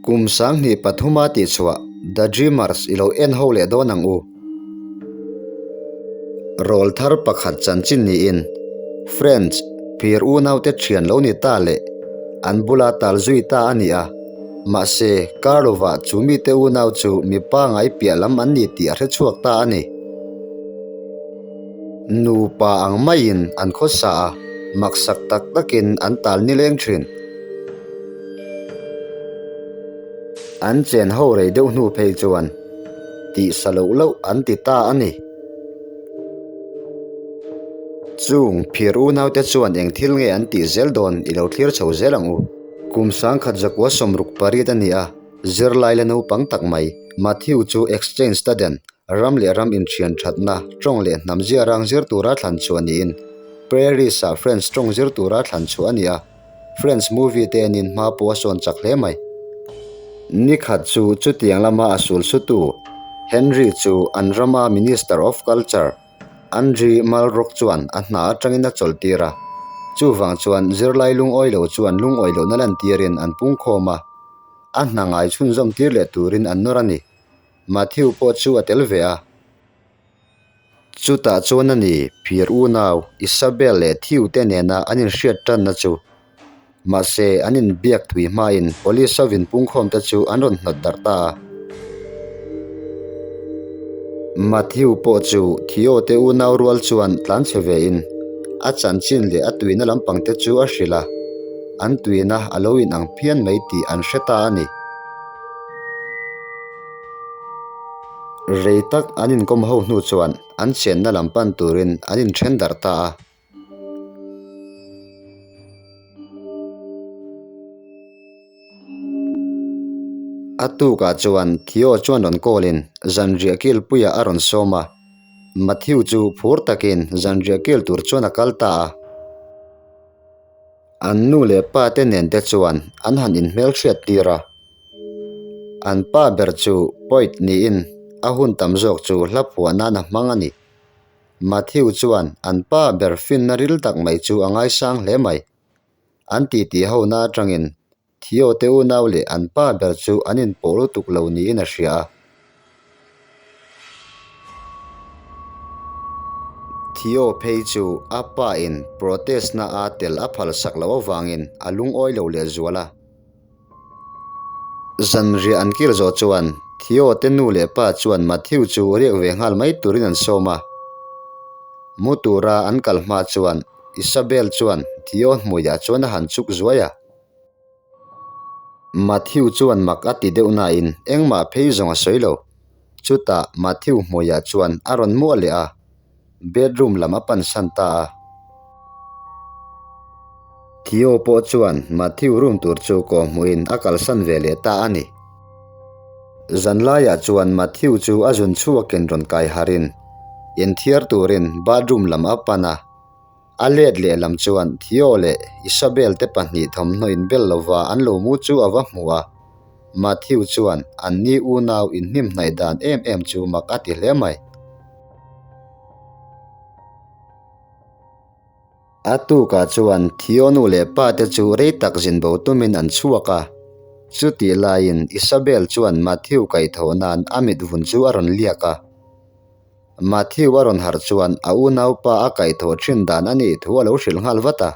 Kum 2003 a tihchhuah The Dreamers i lo en ho leh dawn ang u. Rawl thar pakhat chanchin niin French phir unaute thian lo ni ta leh an bula tal zui ta a ni a. Mahse, kar lovah chu mite unau chu mipa ngai piah lam an ni tih a hre chhuak ta a ni. Nupa ang maiin an khawsa a, maksak tak takin an tal nileng thin. An chen ho rei deuh hnu phei chuan tih sa loh loh an ti ta a ni. Chung phir unaute chuan eng thil nge an tih zel dawn i lo thlir chho zel ang u. Kum 1968 a ni a, zirlai la naupang tak mai Matthew chu exchange student, ram leh ram inthian thatna, tawng leh hnam ziarang zir tura thlan chhuah niin Paris-ah French tawng zir tura thlan chhuah a ni a. French movie te enin hma pawh a sawn chak hle mai. Ni khat chu chutiang lama a sul sutu Henry chu an rama Minister of Culture Andri Malraux chuan a hna atangin a chawlh tir a. Chuvang chuan zirlai lungawi lo chuan lungawi lohna lantirin an pungkhawm a, a hna ngai chhunzawm tir leh turin an nawr a ni. Matthew pawh chu a tel ve a. Chutah chuan a ni, phir unau, Isabel leh Theo te nena an inhriat tanna chu. Mahse, an inbiak thui hmain police ho inpungkhawm te chu an rawn hnawt darh ta a. Matthew pawh chu Theo te unau rual chuan tlan chhe vein a chanchin leh a tuina lampang te chu a hrilh a, an tuina a lo inang phian mai tih an hre ta a ni. Rei tak an inkawm ho hnu chuan an chenna lam pan turin an inthen darh ta a. A tukah chuan Theo chuan rawn call-in zanriah kilpuiah a rawn sawm a. Matthew chu phur takin zanriah kil tur chuan a kal ta a. An nu leh pa te nen te chuan an han inhmelhriat tir a. An pa ber chu poet niin a hun tam zawk chu hla phuah nan a hmang a ni. Matthew chuan an pa ber finna ril tak mai chu a ngaisang hle mai. An titi hona atangin Theo te unau leh an pa ber chu an inpawh lutuk lo niin a hria a. Theo phei chu a pa in protest na a tel a phal sak loh avangin a lungawi lo leh zual a. Zanriah an kil zawh chuan Theo te nu leh pa chuan Matthew chu riak ve nghal mai turin an sawm a. Mu tura an kal hma chuan Isabel chuan Theo hmuiah chuan a han chuk zuai a. Matthew chuan mak a ti deuh nain engmah phei zawng a sawi lo. Chutah Matthew hmuiah chuan a rawn muah leh a, bedroom lam a pansan ta a. Theo pawh chuan Matthew room tur chu kawhhmuhin a kalsan ve leh ta a ni. Zanlaiah chuan Matthew chu a zun chhuakin rawn kai harin inthiar turin bathroom lam a pan a. A let lehlam chuan Theo leh Isabel te pahnih thawmhnaw inbel lova an lo mu chu a va hmu a. Matthew chuan an ni unau inhnimhnaih dan em em chu mak a ti hle mai. A tukah chuan Theo nu leh pa te chu rei tak zin bo tumin an chhuak a. Chutih laiin Isabel chuan Matthew kaihthawh nan a mit vun chu a rawn liak a. Matthew a rawn harh chuan a unaupa a kaihthawh thin dan a nih thu a lo hrilh nghal vat a.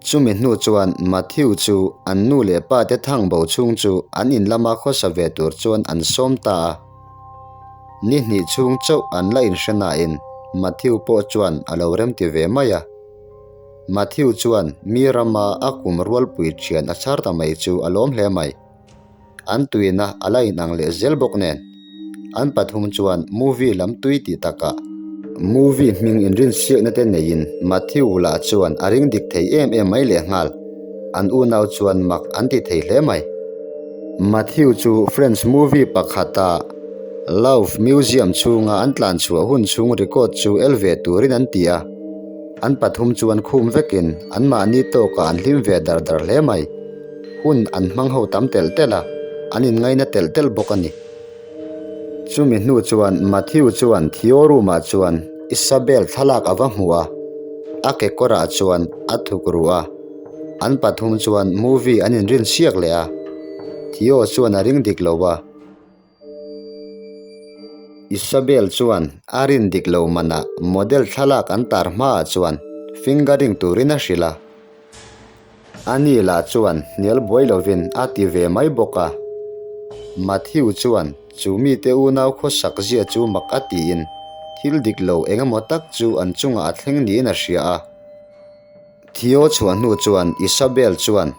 Chumi hnu chuan Matthew chu an nu leh pa te thang bo chhung chu an in lama khawsa ve tur chuan an sawm ta a. Ni hnih chhung chauh an la inhre nain Matthew pawh chuan a lo remti ve mai a. Matthew chuan mi rama a kum rualpui thian a chhar ta mai chu a lawm hle mai. An tuina a la inang leh zel bawk nen an pathum chuan movie lam tui tih takah movie hming inrinsiakna te neiin Matthew lah chuan a ring dik thei em em mai leh nghal an unau chuan mak an ti thei hle mai. Matthew chu French movie pakhata Louvre Museum chhunga an tlan chhuah hun chhung record chu el ve turin an ti a, an pathum chuan khum vekin anmahni tawkah an hlim ve dar dar hle mai. Hun an hmang ho tam telh telh a, an inngaina telh telh bawk a ni. Chumi hnu chuan Matthew chuan Theo room-ah chuan Isabel thlalak a va hmu a, a kekawrah chuan a thuk ruh a. An pathum chuan movie an inrin siak leh a, Theo chuan a ring dik lo a. Isabel chuan a rin dik lo manah model thlalak an tar hmaah chuan fingering turin a hrilh a. Ani lah chuan hnial buai lovin a ti ve mai bawk a. Matthew chuan chu mite unau khawsak zia chu mak a tiin thil dik lo eng emaw tak chu an chungah a thleng niin a hria a. Theo chhuah hnu chuan Isabel chuan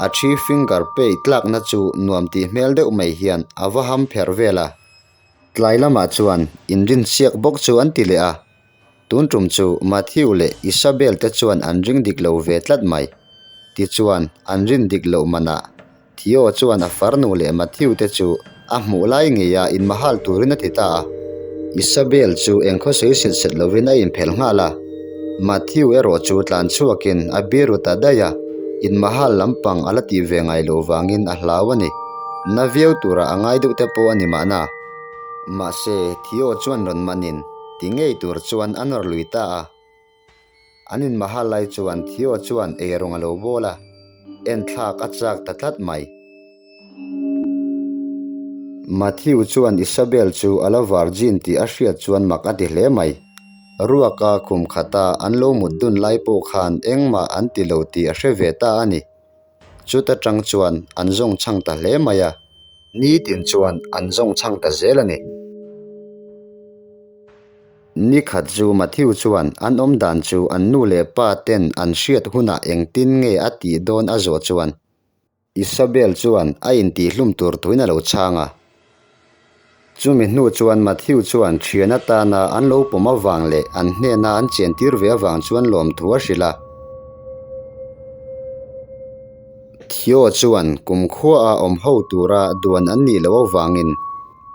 a thi finger pay tlakna chu nuam tih hmel deuh mai hian a va ham pherh vel a. Tlai lamah chuan inrinsiak bawk chu an ti leh a. Tun tum chu Matthew leh Isabel te chuan an ring dik lo ve tlat mai. Tichuan, an rin dik loh manah Theo chuan a farnu leh Matthew te chu a hmuh lai ngeia inmahal turin a ti ta a. Isabel chu eng khawsawi set set lovin a inphelh nghal a. Matthew erawh chu tlan chhuakin a biru ta daih a, inmahal lampang a la tih ve ngai loh vangin a hlau a ni. Na viau tura a ngai deuh te pawh a ni mahna. Mahse, Theo chuan rawn manin ti ngei tur chuan a nawr lui ta a. An inmahal lai chuan Theo chuan eirawng a lo bawl a, enthlak a chak ta tlat mai. Matthew chuan Isabel chu a la virgin tih a hriat chuan mak a ti hle mai. Ruaka khum khata an lo mut dun lai pawh khan engmah an ti lo tih a hre ve ta a ni. Chuta tang chuan an zawng chhang ta hle mai a. Nitin chuan an zawng chhang ta zel a ni. Ni khat chu Matthew chuan an awm dan chu an nu leh pa ten an hriat hunah engtin nge a tih dawn a zawh chuan Isabel chuan a intihhlum tur thuin a lo chhang a. Chumi hnu chuan Matthew chuan thian atana an lo pawm avang leh an hnena an chentir ve avang chuan lawmthu a hrilh a. Theo chuan kumkhuaah awm ho tura duan an nih loh avangin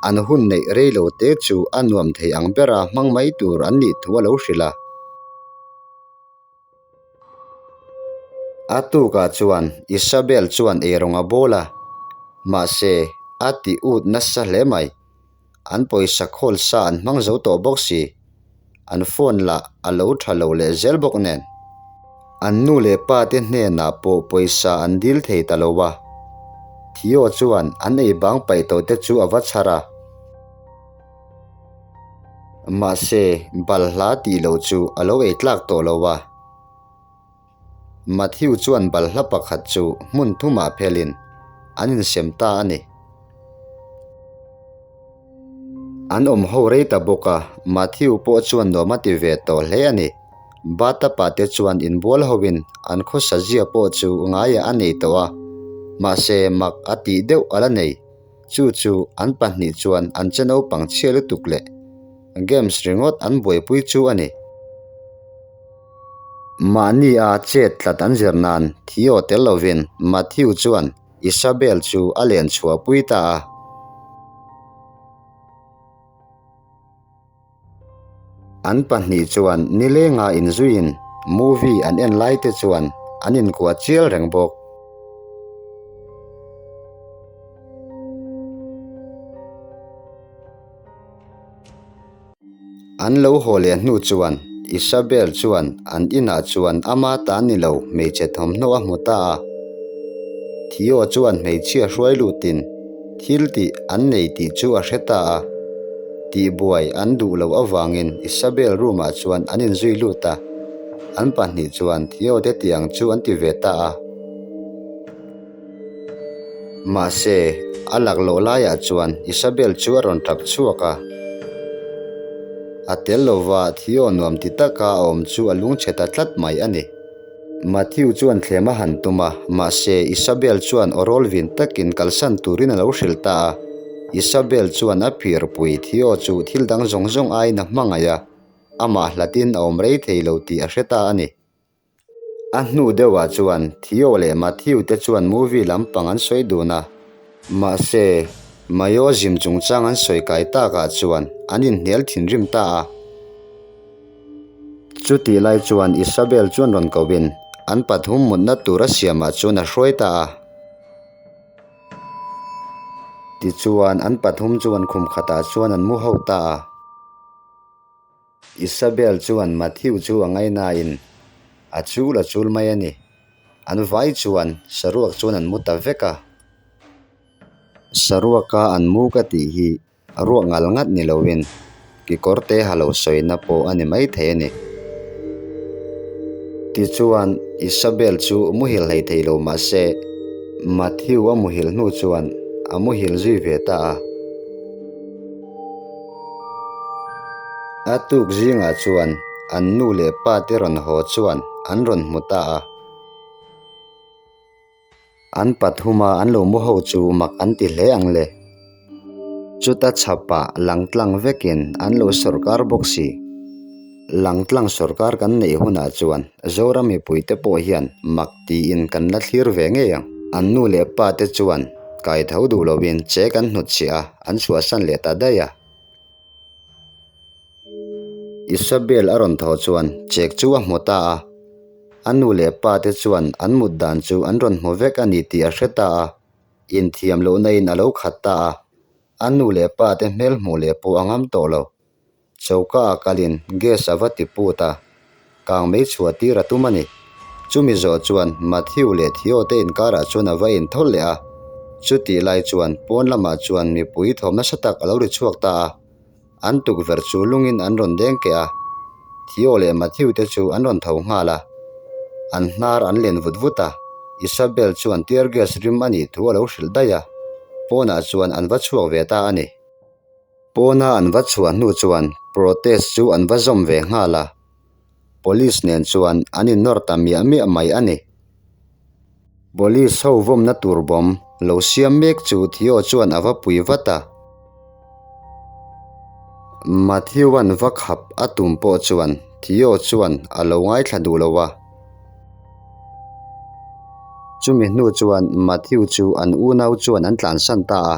An hun neih rei lo te chu a nuam thei ang bera hmang mai tur an nih thu a lo hrilh a. A tukah chuan Isabel chuan eirawng a bawl a, mahse a ti ut nasa hle mai. An pawisa khawl sa an hmang zo tawh bawk si. An phone lah a lo tha lo leh zel bawk nen. An nu leh pa te hnenah pawh pawisa an dil thei ta lo a. Theo chuan an ei bang paih tawh te chu a va chhar a. Mahse, balhla tih loh chu a lo ei tlak tawh lo a. Matthew chuan balhla pakhat chu hmun thumah phelin an insem ta a ni. An awm ho rei ta bawk a, Matthew pawh chuan nuam a ti ve tawh hle a ni. Batapa te chuan inbual hoin an khawsa zia pawh chu ngaiah a nei tawh a, mahse mak a tih deuh a la nei. Chu chu an pahnih chuan an che naupang chhia lutuk leh games ringawt an buaipui chu a ni. Mahni a chet tlat an zir nan Theo tel lovin Matthew chuan Isabel chu a len chhuahpui ta a. An pahnih chuan nilenga inzuiin movie an en lai te chuan an inkuah chial reng bawk. An lo haw leh hnu chuan Isabel chuan an inah chuan ama ta ni lo hmeichhe thawmhnaw a hmu ta a. Theo chuan hmeichhia hruai lutin thil tih an nei tih chu a hre ta a. Tihbuai an duh loh avangin Isabel room ah chuan an inzui lut a. An pahnih chuan Theo te tiang chu an ti ve ta a. Mahse, a laklawh laiah chuan Isabel chu a rawn tap chhuak a. A tel lova Theo nuam ti taka a awm chu a lungchhe ta tlat mai a ni. Matthew chuan thlem a han tum a, mahse Isabel chuan aw rawl vin takin kalsan turin a lo hrilh ta a. Isabel chuan a phirpui Theo chu thil dang zawng zawng aiin a hmangaih a, amah hlatin a awm rei thei lo tih a hre ta a ni. A hnu deuhah chuan Theo leh Matthew te chuan movie lampang an sawi dun a, mahse Mayo zim chungchang an sawi kai takah chuan an inhnial thinrim ta a. Chutih lai chuan Isabel chuan rawn kohin an pathum mutna tur a siamah chuan a hruai ta a. Tichuan an pathum chuan khum khatah chuan an mu ho ta a. Isabel chuan Matthew chu a ngaihnain a chul a chul mai a ni. An vai chuan saruak chuan an mu ta vek a. Saruaka an mu ka tih hi ruah ngal ngat ni loin kekawr te ha lo sawina pawh a ni maithei a ni. Tichuan, Isabel chu muhil hlei thei lo mah se, Matthew a muhil hnu chuan a muhil zui ve ta a. A tuk zingah chuan an nu leh pa te rawn haw chuan an rawn hmu ta a. An pathuma an lo mu ho chu mak an ti hle ang le. Chuta chhapah langtlang vekin an lo sawrkar bawk si. Langtlang sawrkar kan neih hunah chuan Zoram mipuite pawh hian mak tiin kan la thlir ve ngei ang. An nu leh pa te chuan kai tho duh lovin che kan hnutchhiah a, an chhuahsan leh ta daih a. Isabel a rawn thaw chuan chek chu a hmu ta a, a nu leh pa te chuan an mut dan chu an rawn hmu vek a ni tih a hre ta a, inthiam lohna in a lo khat ta a, a nu leh pa te hmel hmuh leh pawh a ngam tawh lo. Choka a kalin gas a va ti put a, kang mei chhuah tir a tum a ni. Chumi zawh chuan Matthew leh Theo te inkarah chuan a va inthawlh leh a, chutih lai chuan pawn lamah chuan mipui thawm nasa tak a lo ri chhuak ta a. An tukverh chu lungin an rawn deng keh a, Theo leh Matthew te chu an rawn tho nghal a. An hnar an len vut vut a, Isabel chuan tear gas rim a nih thu a lo hrilh daih a, pawnah chuan an va chhuak ve ta a ni. Pawna an va chhuah hnu chuan protest chu an va zawm ve nghal a, Police nen chuan an innawr ta miah miah mai a ni. Police ho vawmna tur bawm lo siam mek chu Theo chuan a va pui vat a. Matthew-a'n va khap a tum pawh chuan Theo chuan a lo ngaithla duh lo a. Chumi hnu chuan Matthew chu an unau chuan an tlansan ta a.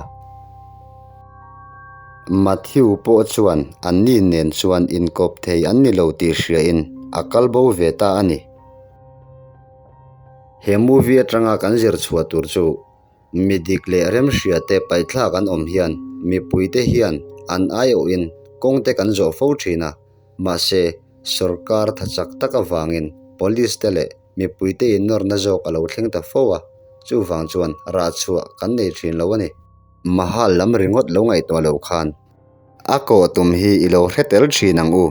Matthew pawh chuan anni nen chuan inkawp thei an ni lo tih hriain a kal bo ve ta a ni. He movie atanga kan zir chhuah tur chu mi dik leh remhria te paihthlak an awm hian mipuite hian an aiawhin kawng te kan zawh fo thin a, mahse sorkar tha chak tak avangin police te leh mipuite innawrna zawk a lo thleng ta fo a, chuvang chuan rah chhuah kan nei thin lo a ni. Mahal lam ringawt lo ngaihtuah lo khan a kawh tum hi i lo hre tel thin ang u.